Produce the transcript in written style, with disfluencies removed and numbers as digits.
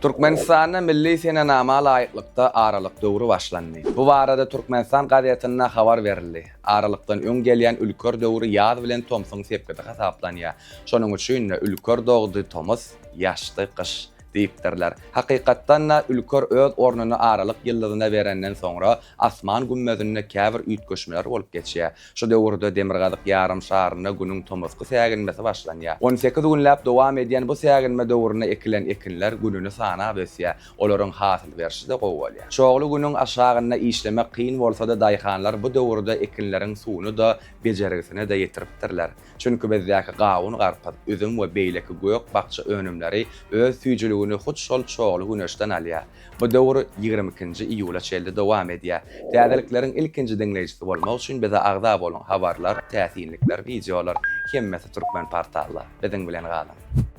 Türkmenistanda milli senenama laýyklykda aralyk döwri başlandy. Bu barada Türkmenistan gazetinde habar berildi. Aralykdan öň gelýän ülker döwri ýaz bilen tomsuň sepgidi hasaplanýar. Şonuň üçin-de, Ülker dogdy tomus, ýaşdy gyş. Diýipdirler. Hakykatdan-da, Ülker öz ornuny aralyk ýyldyzyna berenden soňra, asman gümmezinde käbir üýtgeşmeler bolup geçýär. Şu döwürde demirgazyk ýarym şarynda Günüň tomusky säginmesi başlanýar. 18 günläp dowam edýän bu säginme döwründe ekilen ekinler gününi sanap ösýär. Olaryň hasyl berşi-de gowy bolýar. Çogly Günüň aşagynda işlemek kyn bolsa-da daýhanlar bu döwürde ekinleriň suwuny-da, bejergisini-de ýetiripdirler. Çünki bizdäki gawun-garpyz, üzüm we beýleki gök-bakja önümleri öz süýjüligini hut şol çogly güneşden alýar. Bu döwür ýigrimi ikinji iýula çenli dowam edýär. Täzelikleriň ilkinji diňleýjisi bolmak üçin bize agza boluň, habarlar, täsinlikler, wideolar, hemmesi Türkmenportalda. Biziň bilen galyň!